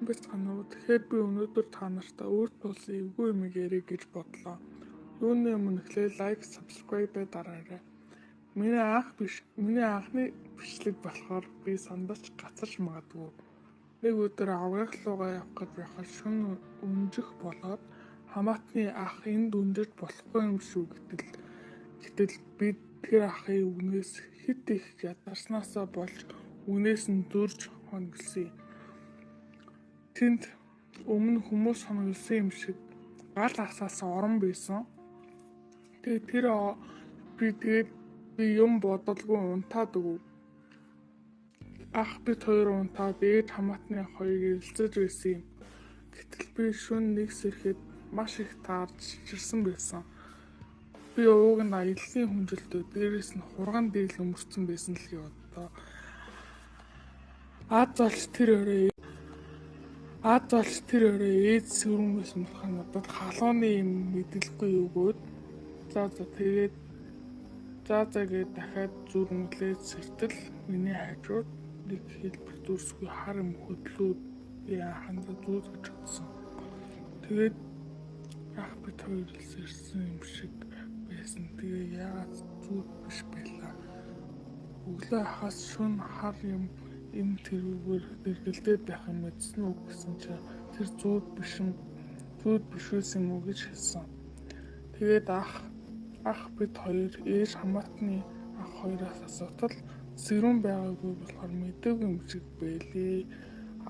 Байцгаана уу? Тэгэхээр би өнөөдөр та нартай үр тулсан эвгүй юмыг ярих гэж бодлоо. Юуны өмнө эхлээд like, subscribe дараарай. Миний анхны бичлэг болохоор би сандаж гацарч магадгүй. Нэг өдөр авгайх руугаа явах гэж байхад шөнө өнжих болоод хамаатны ах энд өнжиж болохгүй юм шүү гэтэл би тэр ахын үгнээс хэт их ядарснаасаа болж үнээс нь дүрж хоноглосон юм. Тэнд өмнө хүмүүс хоноглосон юм шиг гал асаасан орон байсан. Тэгээд тэр би тэгээд би юм бодолгүй унтаад өгөв. Ах бид хоёр унтаад ээж хамаатны ах хоёрыг ярилцаж байсан юм. Гэтэл би шөнө нэг сэрэхэд маш их таарч чичирсэн байсан. Би ууг нь аяллаа хүнжилтөө дээрээс нь хурган дээл өмөрцөн байсан л гэв одоо. Аз олж тэр орой ээж сөрөн байсан болохоор надад халууны юм мэдлэхгүй өгөөд за за тэгээд за за гээд дахиад зүрмэглээд сэртэл миний хажууд нэг хэлбэр дүрсгүй хар юм хөдлөөд би анхандаа зүүд гэж бодсон. Тэгээд ах бид хоёр л сэрсэн юм шиг байсан. Тэгээ яагаад зүүд биш байлаа. Өглөө ахаас шөнө хар юм энэ тэрүүгээр дэргэлдээд байх юм мэдсэн үү гэсэн чинь тэр зүүд биш юм зүүд биш байсан юм уу гэж хэлсэн. Тэгээд ах бид хоёр ээж хамаатны ах хоёроос асуутал сэрүүн байгаагүй болохоор мэдээгүй юм шиг байлээ.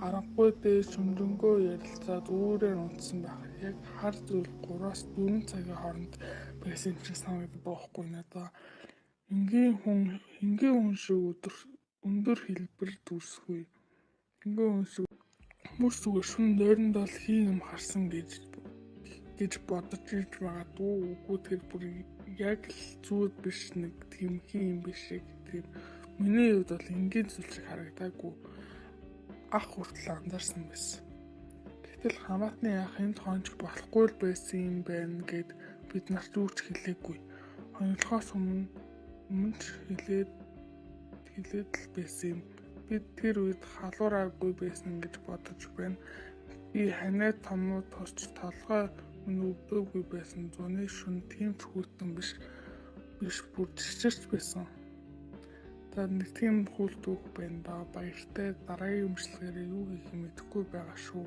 Аргагүй дээр шүнжэнгөө ярилцаад үүрээр унтсан байх. Яг хар зүйл 3-аас 4 цагийн хооронд байсан юм шиг санагддаг байхгүй надаа. Энгийн хүн шиг өдөр өндөр хэлбэр дүрсгүй. Энгийн хүн шиг хүмүүс зүгээр шөнө нойрондоо л хийн юм харсан гэж бодож ирж магадгүй. Үгүй, тэр бүр яг л зүүд биш, нэг тийм хийн юм биш шиг тийм миний хувьд бол энгийн зүйл шиг харагдаагүй. Ах хүртэл анзаарсан байсан. Гэтэл хамаатны ах энд хонж болохгүй л байсан юм байна гэд бид нарт юу ч хэлээгүй. Хоноглохоос өмнө ч хэлээд л байсан юм. Би тэр үед халуураагүй байсан гэж бодож байна. Би ханиа томуу тусч толгой минь өвдөөгүй байсан. Зуны шөнө тийм ч хүйтэн биш биш, бүр чичирч байсан. За, нэг тийм хүл түүх байна да. Баяртай. Дараагийн бичлэгээр юу хийх юм мэдэхгүй байгаа шүү.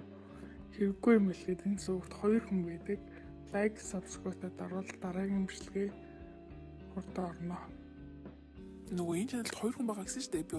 Хэрэггүй юм хэлээд энэ сувагт хоёр хүн байдаг. Like, subscribe дарвал дараагийн бичлэгээ хурдан орно. Нөгөө энэ channel д хоёр хүн байгаа гэсэн шүү дээ. Би